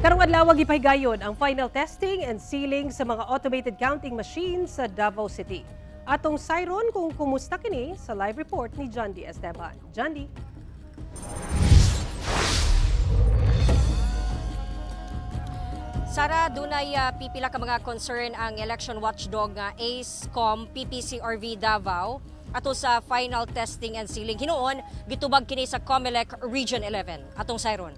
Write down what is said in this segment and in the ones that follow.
Karong adlaw, gipahigayon ang final testing and sealing sa mga automated counting machines sa Davao City. Atong sayron kung kumusta kini sa live report ni John D. Esteban. John D. Sara, dunay pipila ka mga concern ang election watchdog nga ACECOM PPCRV Davao ato sa final testing and sealing. Hinuon, gitubag kini sa COMELEC Region 11. Atong sayron.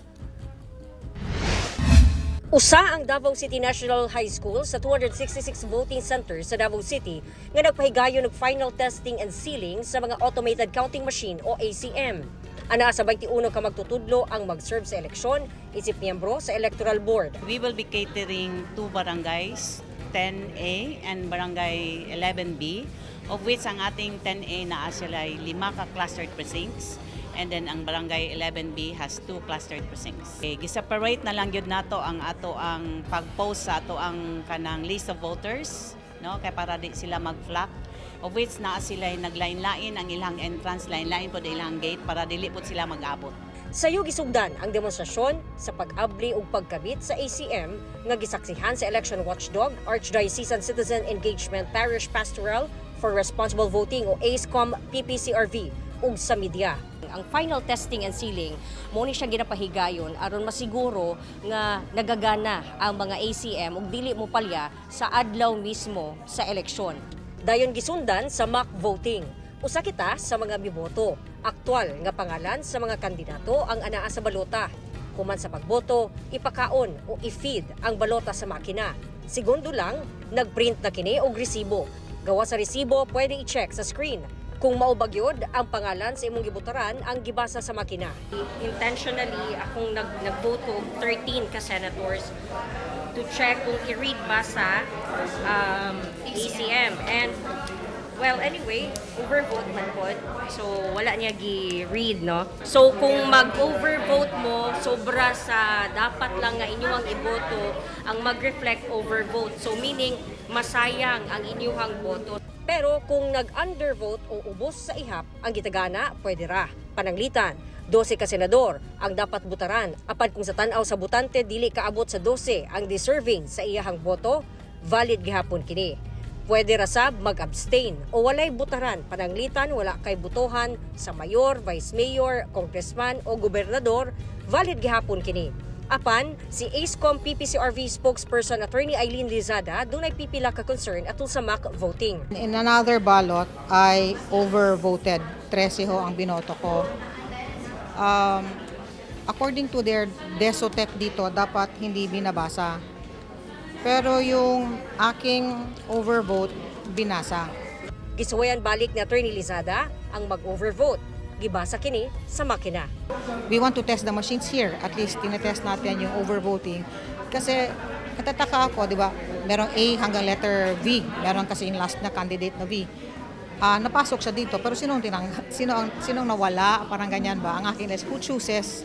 Usa ang Davao City National High School sa 266 voting centers sa Davao City nga nagpahigayon og final testing and sealing sa mga automated counting machine o ACM. Anaa sa 21 ka magtutudlo ang mag-serve sa eleksyon isip miyembro sa Electoral Board. We will be catering two barangays, 10A and Barangay 11B, of which ang ating 10A na sila ay lima ka clustered precincts and then ang Barangay 11B has two clustered precincts. Okay, giseparate na lang gyud nato ang ato ang pag-post sa ato ang kanang list of voters, no, kay para di sila mag-flock, of which naa sila naglain-lain ang ilang entrance, lain-lain pod ilang gate para dili pod sila mag-abot. Sayo gisugdan ang demonstrasyon sa pag-abli ug pagkabit sa ACM nga gisaksihan sa election watchdog Archdiocesan Citizen Engagement Parish Pastoral for Responsible Voting o ACECOM PPCRV ug sa media. Ang final testing and sealing mo ni siya ginapahigayon aron masiguro nga nagagana ang mga ACM ug dili mo palya sa adlaw mismo sa eleksyon. Dayon gisundan sa mock voting. Usa kita sa mga biboto. Aktual nga pangalan sa mga kandidato ang anaa sa balota. Human sa pagboto, ipakaon o i-feed ang balota sa makina. Segundo lang, nagprint na kini og resibo. Gawa sa resibo, pwede i-check sa screen kung mao ba gyud ang pangalan sa imong gibutaran ang gibasa sa makina. Intentionally, akong nagboto og 13 ka senators to check kung i-read ba sa ACM. And well, anyway, overvote man pod. So, wala niya gi-read, no? So, kung mag-overvote mo, sobra sa dapat lang nga inyong iboto, ang mag-reflect overvote. So, meaning, masayang ang inyong boto. Pero kung nag-undervote o ubos sa ihap, ang gitagana, pwede ra. Pananglitan, 12 ka senador ang dapat butaran. Apan kung sa tan-aw sa butante dili kaabot sa 12 ang deserving sa iyahang boto, valid gihapon kini. Pwede ra sab mag-abstain o walay butaran, pananglitan wala kay botohan sa mayor, vice mayor, congressman o gobernador, valid gihapon kini. Apan, si ACECOM PPCRV spokesperson Attorney Eileen Lizada dunay pipila ka concern atol sa mock voting. In another ballot, I overvoted. 13 ho ang binoto ko. According to their Desotec dito, dapat hindi binabasa. Pero yung aking overvote, binasa. Gisuwayan balik ni Attorney Lizada ang mag-overvote. Gibasa kini sa makina. We want to test the machines here. At least tinetest natin yung overvoting. Kasi natataka ako, di ba? Merong A hanggang letter V. Meron kasi yung last na candidate na V. Napasok siya dito, pero sino ang tinang, sino ang sinong nawala? Parang ganyan ba? Ang akin is who chooses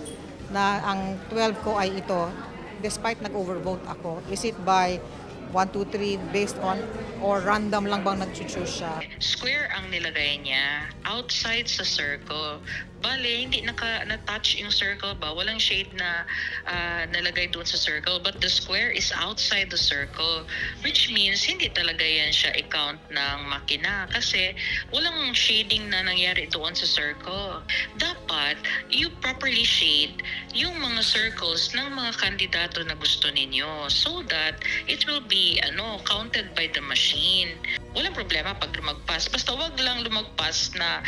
na ang 12 ko ay ito despite nag-overvote ako? Is it by 1, 2, 3 based on or random lang bang nag-choose siya? Square ang nilagay niya outside sa circle. Bale, hindi na-touch yung circle ba? Walang shade na nalagay doon sa circle. But the square is outside the circle. Which means, hindi talaga yan siya i-count ng makina. Kasi walang shading na nangyari doon sa circle. Dapat, you properly shade yung mga circles ng mga kandidato na gusto ninyo so that it will be counted by the machine. Walang problema pag lumagpas. Basta wag lang lumagpas na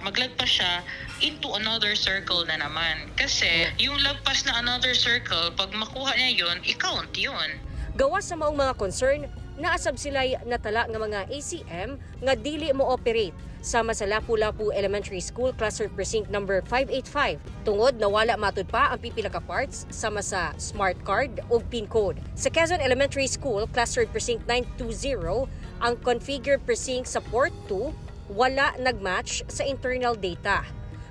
maglagpas siya into another circle na naman. Kasi yung lagpas na another circle, pag makuha niya yun, i-count yun. Gawa sa maong mga concern, naasab sila'y natala nga mga ACM nga dili mo operate sama sa Lapu-Lapu Elementary School Cluster Precinct number 585 tungod nawala matud pa ang pipila ka parts sama sa smart card ug PIN code. Sa Quezon Elementary School Cluster Precinct 920, ang configured precinct sa port 2 wala nagmatch sa internal data.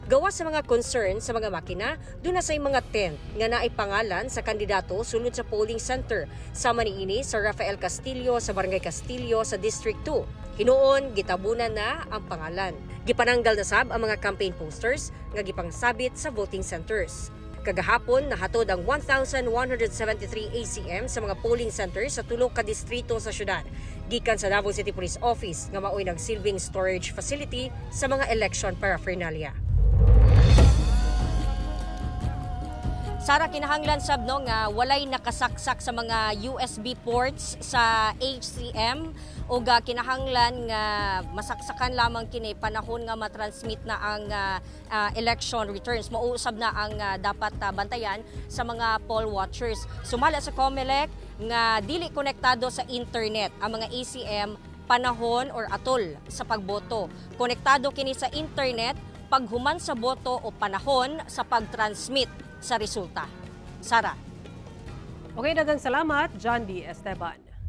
Gawa sa mga concern sa mga makina, duna say mga tent nga naay pangalan sa kandidato sulod sa polling center. Sama niini sa Rafael Castillo sa Barangay Castillo sa District 2. Hinuon, gitabunan na ang pangalan. Gipananggal na sab ang mga campaign posters nga gipangsabit sa voting centers. Kagahapon, nahatod ang 1,173 ACM sa mga polling centers sa tulo ka distrito sa syudad. Gikan sa Davao City Police Office nga maoy nagsilbing storage facility sa mga election paraphernalia. Sara, kinahanglan sab, no, nga walay nakasaksak sa mga USB ports sa HCM ug kinahanglan nga masaksakan lamang kini panahon nga matransmit na ang election returns. Mao usab na ang dapat bantayan sa mga poll watchers. Sumala sa COMELEC nga dili konektado sa internet ang mga ACM panahon or atol sa pagboto. Konektado kini sa internet paghuman sa boto o panahon sa pag-transmit sa resulta. Sara. Okay, daghang salamat, John D. Esteban.